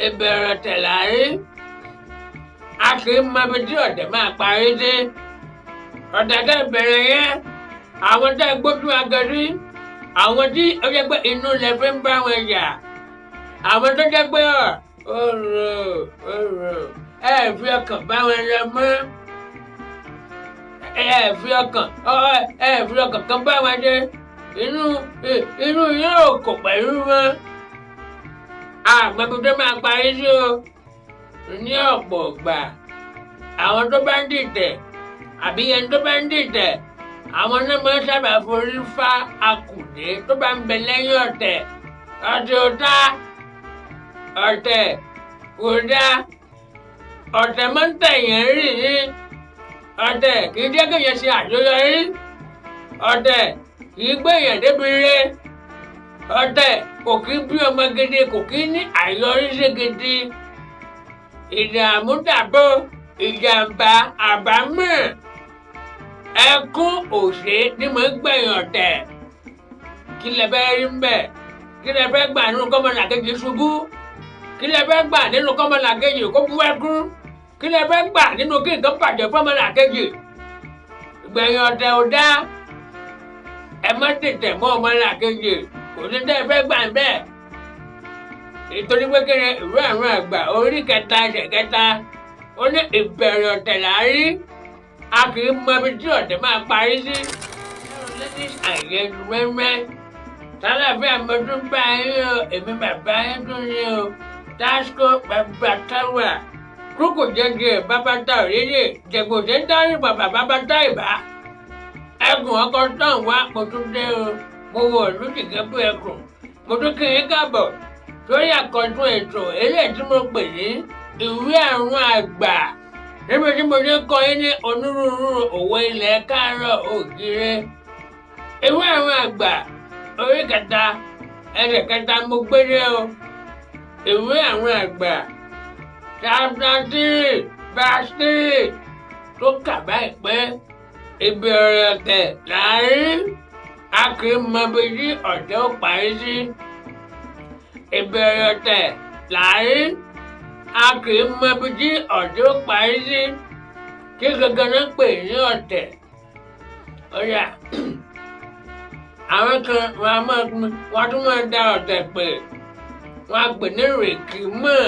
Ìbẹ̀rẹ̀ ọ̀tẹ̀ là á rí, a kì í mọ ibi tí ọ̀tẹ̀ máa parí sí. Ọ̀tẹ̀ tẹ́ bẹ̀rẹ̀ yẹn, àwọn tẹ́ gbójú agẹrí, àwọn tí ó jẹ́ pé inú lẹ fi ń bá wọn jà, àwọn tó jẹ́ pé ọ̀rọ̀ ọ̀rọ̀ ẹ fi ọkàn bá wọn lọ mọ́, ẹ fi ọkàn ẹ fi ọkàn kan bá wọn dé, inú yóò kò pẹ̀lú wọn. Àmọ́ ibi tó máa parí sí o. Ní ọ̀pọ̀ ìgbà, àwọn tó bá ń dìtẹ̀ àbí ẹni tó bá ń dìtẹ̀, àwọn náà máa ń sábà forí fá akùdé tó bá ń bẹ lẹ́yìn ọ̀tẹ̀. Ọ̀tẹ̀ ò dá, ọ̀tẹ̀ kò dá, ọ̀tẹ̀ máa ń tẹ̀yàn rì ní, ọ̀tẹ̀ kì í jẹ́ kéèyàn ṣe àṣeyọrí, ọ̀tẹ̀ kì í gbéyàn débi re, ọ̀tẹ̀ kò kí bí ọmọ gidi, kò kí ní àyọrísí gidi. Ìdààmú dàbò, ìjàmbá àbámọ̀, ẹkún òṣè ni mò ń gbẹ̀yìn ọ̀tẹ̀. Kí lẹ fẹ́ rí ń bẹ̀? Kí lẹ fẹ́ gbà nínú kọ́mọlàkejì ṣubú? Kí lẹ fẹ́ gbà nínú kọ́mọlàkejì kó bú ẹkún? Kí lẹ fẹ́ gbà nínú kí nǹkan bàjẹ́ fọ́mọlàkejì? Ìgbẹ̀yìn ọ̀tẹ̀ ò dá. Ẹ má tètè mọ́ ọmọlàkejì, kò ní tẹ́ ẹ fẹ́ gbà ń bẹ́ẹ̀. Ìtorí pé kí ni ìwé àwọn àgbà orí kẹta ẹsẹ̀ kẹta ó ní ìbẹ̀rẹ̀ ọ̀tẹ̀ là á rí, a kì í mọ ibi tí ọ̀tẹ̀ máa parí sí. Ladies and gentlemen, tálàfíà mo tún bá yín o, èmi bàbá yín tún ní o, Tasco bàbá táwà, kúkú jẹjẹ bàbá tá òrìrì, jẹ̀gbòsẹ̀ ń dárí bàbá bàbá tá ìbá. Ẹkùn ọkọ̀ tán wá mo tún dé o, mo wọ̀ lùtìkẹ́ bí ẹkùn, mo tún kí yín káàbọ̀ lórí àkọ́tún ètò eléyìí tí mo pè ní ìwé àwọn àgbà, níbi tí mo ti ń kọ́ yín ní onírúurú òwe ilẹ̀ káàárọ̀ ògiri. Ìwé àwọn àgbà orí kẹta ẹsẹ̀ kẹta mo gbé dé o. Ìwé àwọn àgbà chapter 3 verse 3 tó kà báyìí pé ìbẹ̀rẹ̀ ọ̀tẹ̀ là á rí, a kì í mọ ibi tí ọ̀tẹ̀ ó parí sí. Ìbẹ̀rẹ̀ ọ̀tẹ̀ là á rí, a kì í mọ ibi tí ọ̀tẹ̀ ó parí sí. Kí gangan náà pè ní ọ̀tẹ̀? Ọ̀yà àwọn kan wọ́n tún máa da ọ̀tẹ̀ pè, wọ́n á pè ní rèkì mọ́.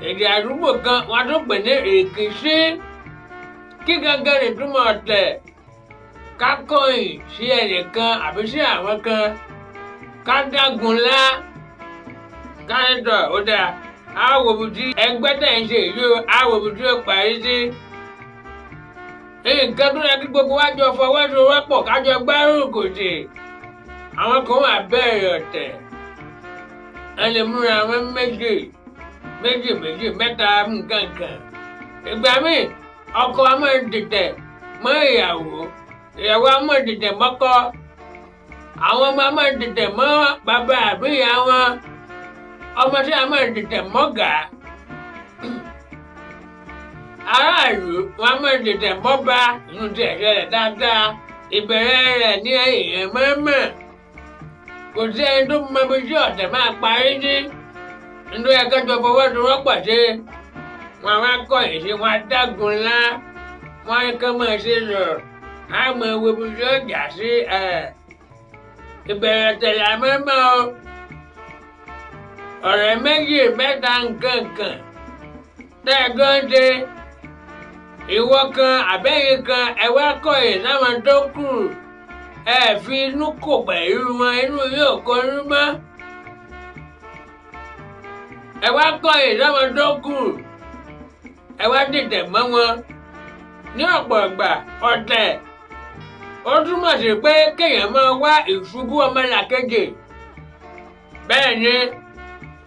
Èdè àdúgbò kan wọ́n tún pè ní rèkì sí. Kí gangan lè túmọ̀ ọ̀tẹ̀? Ká kọ̀yìn sí ẹnìkan àbí sí àwọn kan, ká dágun lá, káyọ̀tọ̀ ó dáa, á wo ibi tí ẹgbẹ́ tẹ̀ ń ṣe yìí o, á wo ibi tí ó parí sí. Nǹkan tó yẹ kí gbogbo wa jọ fọwọ́sowọ́pọ̀ ká jọ gbárùkù tì, àwọn kan wà bẹ̀rẹ̀ ọ̀tẹ̀. Ẹ lè múra wọn méjì méjì méjì mẹ́ta nǹkan kan. Ìgbà míì ọkọ á máa dìtẹ̀ mọ́ ìyàwó, ìyàwó á máa dìtẹ̀ mọ́kọ, àwọn ọmọ á máa dìtẹ̀ mọ́ bàbá àbí ìyá wọn, ọmọ tí a máa dìtẹ̀ mọ́gàá. Aráàlú wọn máa dìtẹ̀ mọ́ba, inú ti ẹ̀ṣẹ̀ rẹ̀ dáadáa, ìbẹ̀rẹ̀ rẹ̀ ní èèyàn mọ́mọ́. Kò sí ẹni tó mọ ibi tí ọ̀tẹ̀ máa parí sí. Nítorí ẹ̀kẹ́jọ fọwọ́sowọ́pọ̀ ṣe, wọn wá kọ̀ èsì wọn dágun ńlá, wọn á kọ́ máa ṣe lọ, á mọ ewu ibi tí ó jà sí ìbẹ̀rẹ̀ tẹ̀lé àmọ́mọ́ o. Ọ̀rẹ́ méjì mẹ́ta nǹkan kan tẹ́ ẹ gan ṣe, ìwọ kan àbẹ́yìn kan ẹ wá kọ̀yìn sáwọn tó kù, ẹ fi inú kò pẹ̀lú wọn, inú yóò kọrú mọ́. Ẹ wá kọ̀yìn sáwọn tó kù, ẹ wá dìtẹ̀ mọ́ wọn. Ní ọ̀pọ̀ ìgbà ọ̀tẹ̀ ó túmọ̀ sí pé kéèyàn máa wá ìṣubú ọmọlàkejì. Bẹ́ẹ̀ ni,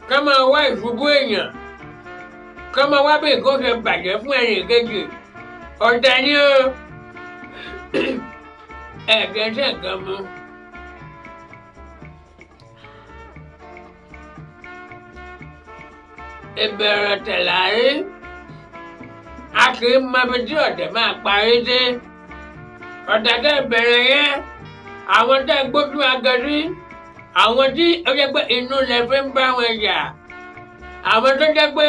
ká máa wá ìṣubú èèyàn, ká máa wá bí nǹkan ṣe bàjẹ́ fún ẹnì kejì. Ọ̀tẹ̀ ni o. Ẹ̀ẹ́dẹ̀ ṣe nǹkan mu. Ìbẹ̀rẹ̀ ọ̀tẹ̀ là á rí, a kì í mọ ibi tí ọ̀tẹ̀ máa parí sí. Ọ̀tẹ̀ tẹ́ bẹ̀rẹ̀ yẹn, àwọn tẹ́ gbójú agẹrí, àwọn tí ó jẹ́ pé inú lẹ fi ń bá wọn jà, Àwọn tó jẹ́ pé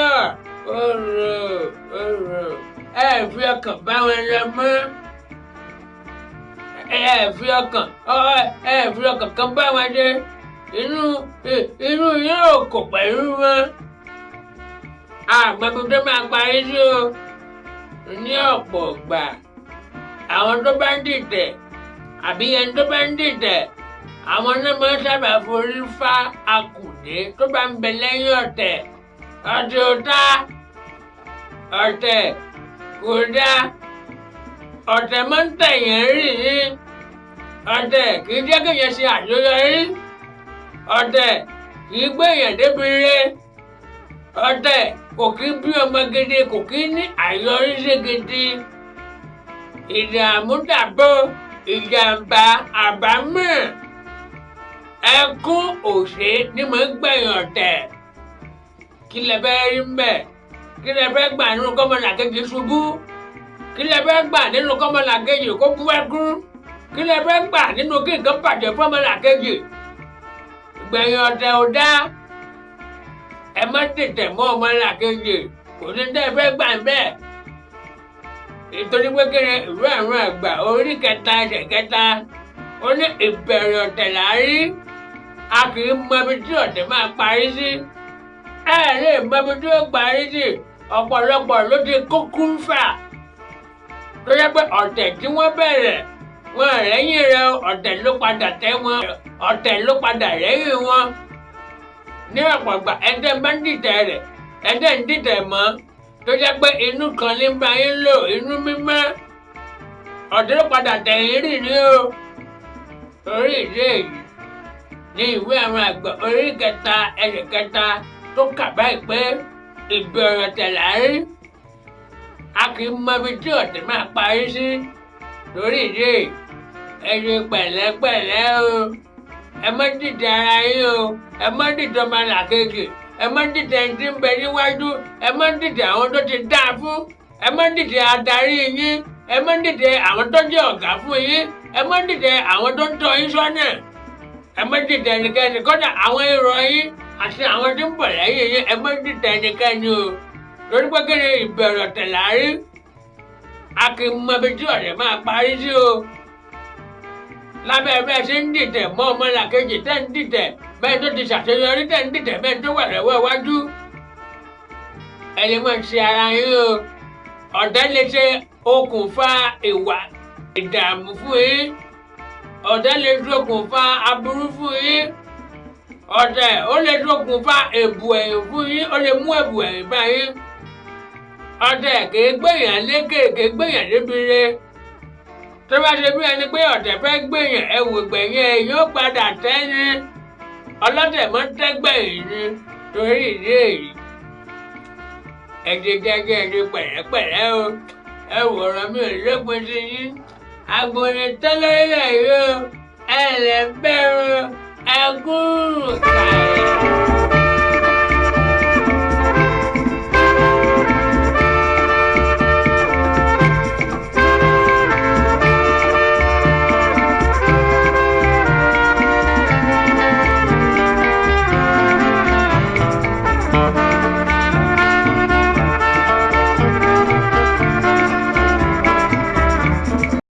ẹ fi ọkàn bá wọn lọ mọ́, ẹ fi ọkàn kan bá wọn dé, inú yóò kò pẹ̀lú wọn. Àmọ́ ibi tó máa parí sí o. Ní ọ̀pọ̀ ìgbà àwọn tó bá ń dìtẹ̀ àbí ẹni tó bá ń dìtẹ̀, àwọn náà máa ń sábà forí fá akùdé tó bá ń bẹ lẹ́yìn ọ̀tẹ̀. Ọ̀tẹ̀ ò dá, ọ̀tẹ̀ kò dá, ọ̀tẹ̀ máa ń tẹ̀yàn rì ní, ọ̀tẹ̀ kì í jẹ́ kéèyàn ṣe àṣeyọrí, ọ̀tẹ̀ kì í gbéyàn débi re, ọ̀tẹ̀ kò kí bí ọmọ gidi, kò kí ní àyọrísí gidi. Ìdààmú dàbò, ìjàmbá àbámọ̀, ẹkún òṣè ni mò ń gbẹ̀yìn ọ̀tẹ̀. Kí lẹ fẹ́ rí mbẹ̀? Kí lẹ fẹ́ gbà nínú kọ́mọlàkejì ṣubú? Kí lẹ fẹ́ gbà nínú kọ́mọlàkejì kó bú ẹkún? Kí lẹ fẹ́ gbà nínú kí nǹkan bàjẹ́ fọ́mọlàkejì? Gbẹ̀yìn ọ̀tẹ̀ ò dá. Ẹ má tètè mọ́ ọmọlàkejì, kò ní tẹ́ ẹ fẹ́ gbà ń bẹ́ẹ̀. Nítorí pé kí ni ìwé àwọn àgbà orí kẹta ẹsẹ̀ kẹta ó ní ìbẹ̀rẹ̀ ọ̀tẹ̀ là á rí, a kì í mọ ibi tí ọ̀tẹ̀ máa parí sí. Ẹ lè mọ ibi tí ó parí sí. Ọ̀pọ̀lọpọ̀ ló ti kúkú ń fà tó yẹ pé ọ̀tẹ̀ tí wọ́n bẹ̀rẹ̀ wọn rẹ́yìn rẹ̀, ọ̀tẹ̀ ló padà tẹ́ wọn, ọ̀tẹ̀ ló padà rẹ́yìn wọn. Ní ọ̀pọ̀ ìgbà ẹ̀ńtẹ́ bá ń dìtẹ̀ rẹ̀, ẹ̀ńtẹ́ ń dìtẹ̀ mọ́, tó jẹ́ pé inú kan ní bá yín lò, inú mímọ́, ọ̀tẹ̀ ló padà tẹ̀yìn rì ní o. Orí ìdí èyí ní ìwé àwọn àgbà orí kẹta ẹsẹ̀ kẹta tó kà báyìí pé ìbẹ̀rẹ̀ ọ̀tẹ̀ là á rí, a kì í mọ ibi tí ọ̀tẹ̀ máa parí sí. Torí ìdí èyí ẹ ṣe pẹ̀lẹ́pẹ̀lẹ́ o, ẹ má dìtẹ̀ ara yín o, ẹ má dìtẹ̀ ọmọlàkejì, ẹ má dìtẹ̀ ẹni tí ń bẹ níwájú, ẹ má dìtẹ̀ àwọn tó ti dáa fún, ẹ má dìtẹ̀ adarí yín, ẹ má dìtẹ̀ àwọn tó jẹ́ ọ̀gá fún yín, ẹ má dìtẹ̀ àwọn tó ń tọ́ yín sọ́nà, ẹ má dìtẹ̀ ẹnikẹ́ni, kódà àwọn èrò yín àti àwọn tí ń bọ̀ lẹ́yìn yín, ẹ má dìtẹ̀ ẹnikẹ́ni o. Torí pé kí ni ìbẹ̀rẹ̀ ọ̀tẹ̀ là á rí, a kì í mọ ibi tí ọ̀rẹ́ máa parí sí o. Lábẹ́ bẹ́ẹ̀ ṣe ń dìtẹ̀ mọ́ ọmọlàkejì tẹ́ ń dìtẹ̀ bẹ́ẹ̀ tó ti ṣàṣeyọrí tẹ́ ń dìtẹ̀ bẹ́ẹ̀ tó wà lọ́wọ́ iwájú, ẹ lè máa ṣe ara yín o. Ọ̀tẹ̀ lè ṣe okùnfà ìwà ìdààmú fún yín, ọ̀tẹ̀ lè ṣokùnfà aburú fún yín, ọ̀tẹ̀ ó lè ṣokùnfà èbù ẹ̀yìn fún yín, ó lè mú èbù ẹ̀yìn bá yín. Ọ̀tẹ̀ kìí gbèyàn lékè, kìí gbèyàn débi re. Tó bá ṣe bí ẹni pé ọ̀tẹ̀ fẹ́ gbèyàn, ẹ wò gbẹ̀yìn ẹ yóò padà tẹ́ ni. Ọlọ́tẹ̀ mọ́ tẹ́gbẹ̀yìn ni. Torí ìdí èyí ẹ ṣe jẹ́jẹ́, ẹ ṣe pẹ̀lẹ́pẹ̀lẹ́ o. Ẹ wòran mi ò lópin sí yín. Agbóni tẹ́lẹ̀ ilẹ̀ yìí o, ẹ lè bẹ̀rù ẹ kúrò kàlẹ̀.